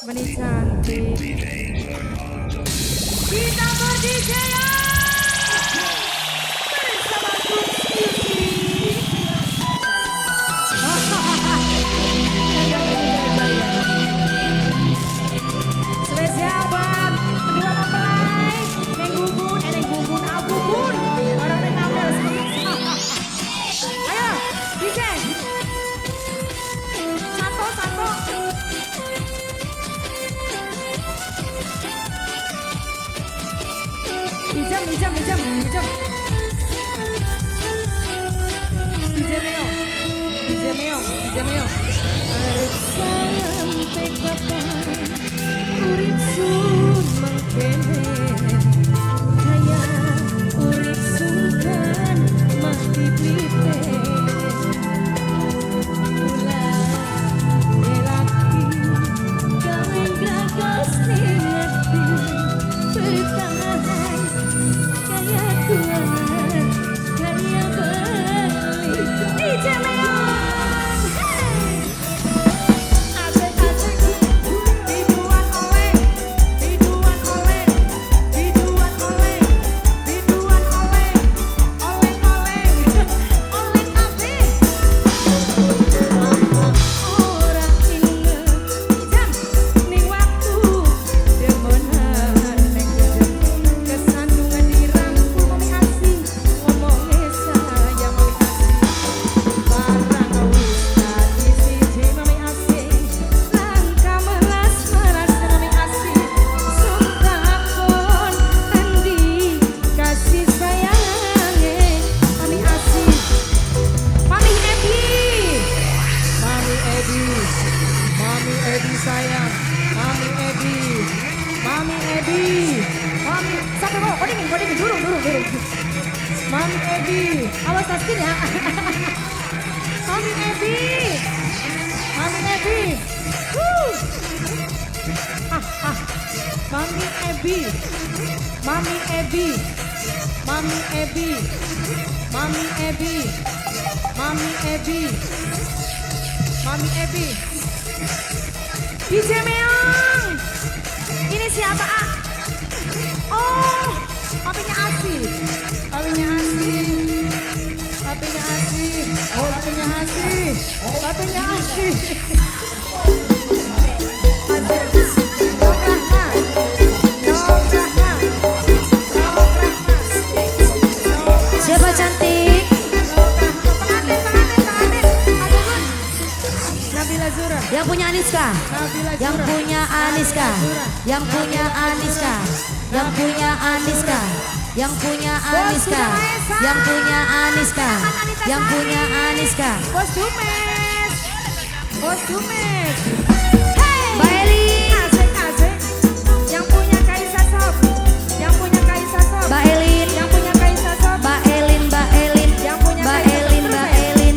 Meni cantik. Kita berdj bersama Brooks Music. Spesial buat kedua mempelai, Neng Bubun, Neng Bubun, Abubun, orang Neng Amel. Ayo, DJ. Satu, satu. Ijam, ijam, ijam, ijam. DJ Meo, DJ Meo, DJ Meo. Arep sampai kapan urip sun mengkene, kaya urip sungkan mati bliten. Kula lelaki gawe gagas ning ati, bertahan kaya kuat kaya beli. DJ Leon, hey! Asik asik, biduan oleh, biduan oleh, biduan oleh, biduan oleh, oleh oleh, oleh kabeh. Ora inget jam ning waktu demenan ning kesandungan dirangkul mami asih, ngomongnya sayang mami asih, barang wis dadi siji mami asih, langkah melas-melas mami asih, sun takon endi kasih sayange mami asih. Mami Ebi, Mami Ebi, Mami Ebi sayang, Mami Ebi, Mami Ebi, Mami, sampai bawah, kodingin, kodingin, durung, durung, durung. Mami Ebi, awas taskin ya. Mami Ebi, Mami Ebi, wuh. Ah, ah. Mami Ebi, Mami Ebi, Mami Ebi, Mami Ebi, Mami Ebi, Mami Ebi. DJ Meong, ini siapa? Ah? Oh, papinya Asi, papinya Asi, papinya Asi, oh papinya Asi, papinya Asi. Dok Rahma, Dok Rahma, Dok Rahma. Siapa cantik? Pengantin, pengantin, pengantin. Aduh, Nabila Zura, Yang punya Aniska. Nabila Yang Zura. punya Aniska. Yang punya Aniska. Yang punya Aniska. Yang punya Aniska. Yang punya Aniska. Yang punya Aniska. Bos Dumes, Bos Dumes. Hey, Mbak Elin. Asik asik. Yang punya Kaisa Shop, yang punya Kaisa Shop, Mbak Elin. yang punya Kaisa Shop, Mbak Elin, Mbak Elin. Yang punya Mbak Kaisa Shop. Elin, Terus Mbak ya. Elin.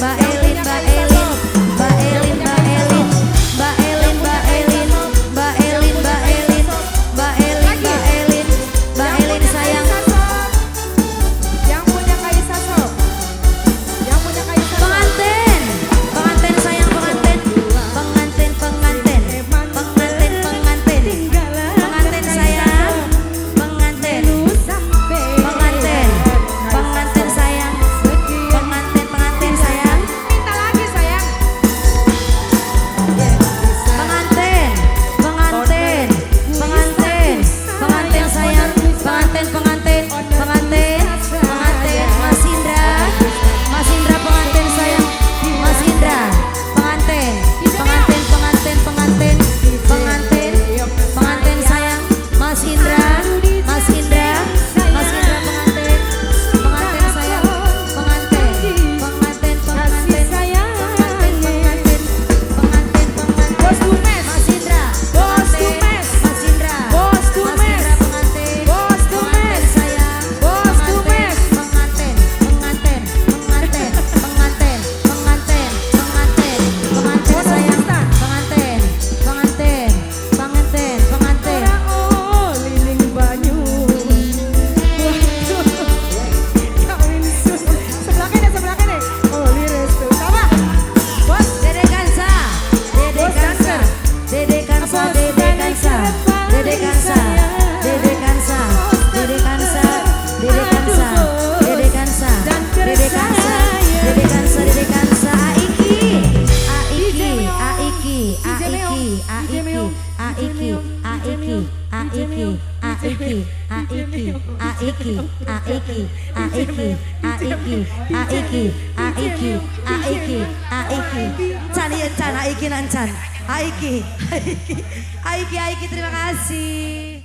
Mbak Yang Elin, punya Mbak Kaisa Elin. Shop. Mbak Elin, Mbak Elin. Mbak Elin, Mbak Elin. Mbak Elin, Mbak Elin. Mbak Elin, Mbak Elin. Mbak Yang Elin punya sayang. Kaisa Shop. Yang punya Kaisa Shop. Yang punya Kaisa Shop. Pengantin, pengantin sayang, pengantin, pengantin Aiki, Aiki, Aiki, Aiki, Aiki, Aiki, Aiki, Aiki, Aiki, Aiki, Aiki, Aiki, Aiki. Encan iya encan, Aiki encan. Aiki, Aiki, Aiki, Aiki, terima kasih.